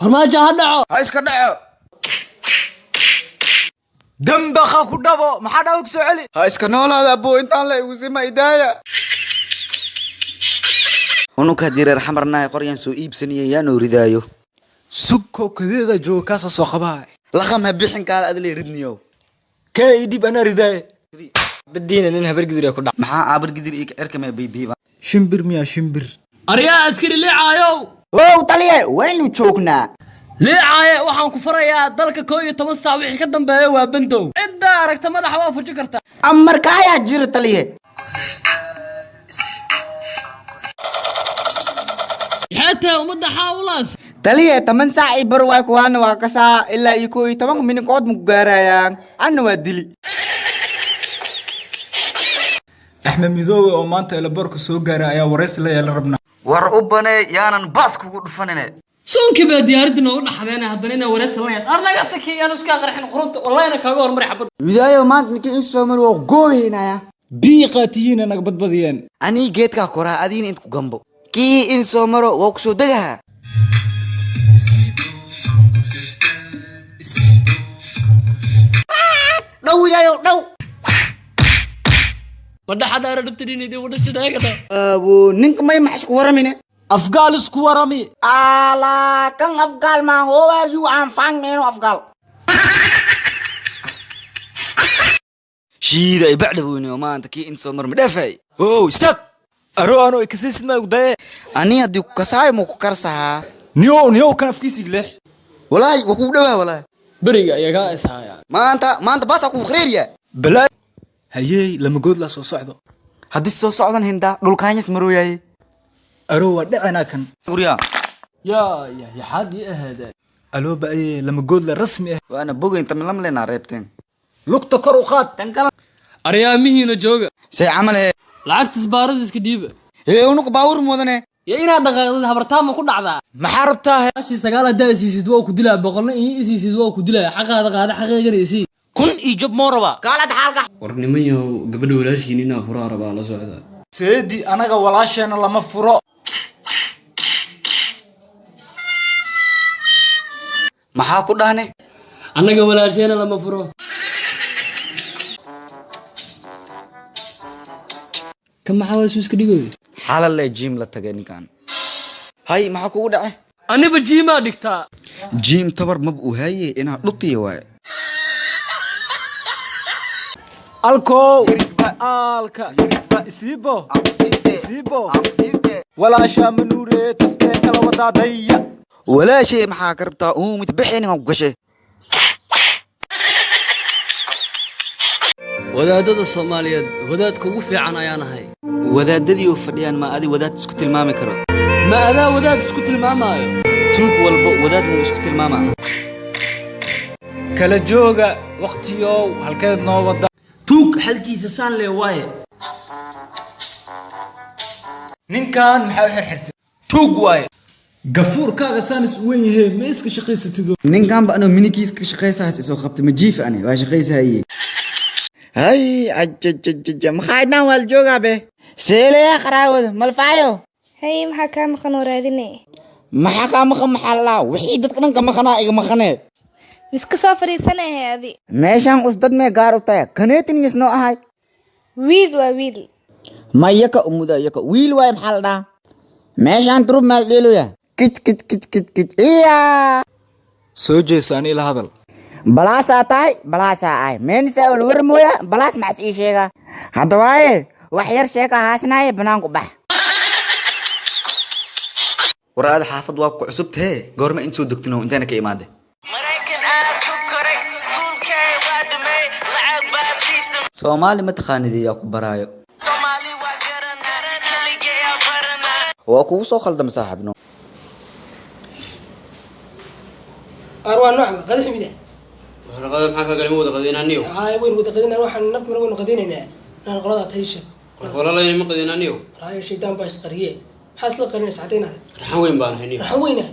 Farmaajo ha dhaco. Ha iska dhaco. Dambaqa ku dhabo, maxaa dhawo ku soo celi. Ha iska noolaada abuu, intaan la igu sima idaaya. Ununka haddii reer xamarnahay, qoryaan soo iibsaniya yaanoo ridaayo. Sugko kadeeda jooga, kaasa soo qabaa. Laqam ha bixin, kaala adle ridniyow. Kee ii dhib, anaa ridaaye. Badiina nin habar gidir ku dhac. Maxaa aabar gidir iyo cirka mee biibiiba? Shimbir miyaa shimbir? Aryaa askari liicaayow. Wow taliye, waynu joognaa. Liicaaye, waxaan ku farayaa dalka 11 saac wixii ka dambeeya waa bandow. Ciddaa aragta madaxa waa fuji kartaa. Amarka ayaa jira taliye. Maxay tahay ummadda xaawulaas? Taliye, 10 saac i bar waay, kuwaana waa kasaa ilaa iyo 11 minikood maku gaarayaan, anna waa dili. Axmed Midoobe oo maanta elaboorka soo gaaray ayaa waraysi la yeelan rabnaa. War u banee, yaanan baas kugu dhufanine. Suunkii baa diyaaradda noogu dhaxdeen, haddana inaa waraysi la yeelan arnaga saki yaan iskaa qarxin qurunta wallahina kaaga hormari xabad. Widaayo, maanta ninkii in soomal waa goobaynaya. Bii qaatiyiina naga badbadiyeen. Anii geedkaa koraa, adiina int ku gambo, kii in soo maro waa ku soo degaha. Dhow widaayo, dhow. Madhaxa dhaara dhabtadhiinayda wadhashadhaagada. Abo, ninka may max isku waramine? Afgaal isku warami. Ala kan afgaal maan, how are you? I'm fine meeno afgaal. Shiida ay bacda weyniyo, maanta kii in soo maro ma dheefay? Oh, istaag. Aro ano ikasiisid ma igu daye. Anii haddii ku kasaayo ma ku karsahaa? Niyow niyow, kan afkiisa igleex. Walaahi waa kugu dhawaa, walaahi. Beriga ayaa kaa ishaaya. Maanta maanta baasaa kugu khreeriya. Balaa hayey, lama good laa soo socdo. Haddii soo socdan hindaa dhulkaanyas marooyaye. Aro waa dhacanaa kan. Guryaa. Yaa ya yaxaad ii ahaadeen. Aloo ba'aye, lama good la rasmi ah. Waana bogeyn tamilamlenaa reebteen. Lugta kor u qaad. Tan kala. Aryaamihiina jooga. Say camal hee. Lacagta isbaarada iska dhiiba. Hee, unuka baawur mudane. Iyo inaad dhaqaaqdid habartaama ku dhacdaa. Maxaa rabtaa he? Ashii 9 haddaa isiisid waa ku dilaa, 100-na ii isiisid waa ku dilaa. Xaqaada qaada, xaqaygana isii. 1000 iyo job moo rabaa. Kaalad xaalka. War niman yahow, gabadha walaashiin inaa furaa rabaa, la socda. Seedi, anaga walaasheena lama furo. Maxaa ku dhahne? Annaga walaasheena lama furo. Ka maxaa waa iska dhigoy? Xalale jiim la tagay ninkan. Hay, maxaa kugu dhace? Aniba jiimaa dhigtaa. Jiim tabar mab uu haye inaa dhutiya waaye. Alkow aalka isiibo isiibo, walaashaa manuure taftee kala wadaadaya. Walaashay maxaa ka rabtaa? Uumid bixinin ku gashay. Wadaadada Soomaaliyeed wadaadka ugu fiican ayaan ahay. Wadaadadii oo fadhiyaan, ma adi wadaad isku tilmaami karo? Ma adaa wadaad isku tilmaamaayo? Tuug walbo wadaad muu isku tilmaamaa? Kala jooga wakhtiyow, halkeed noo wada. Tuug xalkiisa saan le waaye. Ninkan maxaa u xirxirtay? Tuug waaye. Gafuurkaaga saan is u weyn yahay, ma iska shaqaysatido? Ninkan ba anoo minikiis ka shaqaysahaas isoo qabtay, ma jiif ani waa shaqaysahaye. Hay ajajajaja, maxaa idnaan waa la joogaa be seeleya qaraawada malfaayo. Hay, maxaa kaa maqan oo raadinay? Maxaa kaa maqan? Maxaa lalaa wixii dadka dhan ka maqanaa iga maqanee. Miska soo fadhiisanahay adi. Meeshaan us dad mee gaar u tahay kaneetin isnoo ahay. Wiil waa wiil. Ma yaka umuda yaka wiil waay, maxaa la dhahaa meeshaan turub maal dheeloya kij kij kij kij kij iya. Soo jeesa, ani ila hadal. Balaasaa tahay, balaasaa ahay meenisa wala war mooya, balaas maxas ii sheegaa hadda waaye, wax yar sheeka haasnaaye, banaanku bax. War aada xaafad waa ku cusub tahee, goorma in soo degtino, inteena ka imaade? Soomaali ma taqaanid, yaa ku baraayo? Waa kugu soo khaldama saaxiibno. Arwaa noocba qada xumida. Warqada maxaa ka galay? Ma wada qadinaaniyo? Haay, waynu wada qadinaa, waxaan naf mara waynu qadinaynaa inaan qolada taysha. Qorqoralayna ma qadinaaniyo? Raayo shaydaan baa isqariye, maxaa isla qarinaysa cadaynaada? Raxan weyn baan hayniyo. Raxan weyna.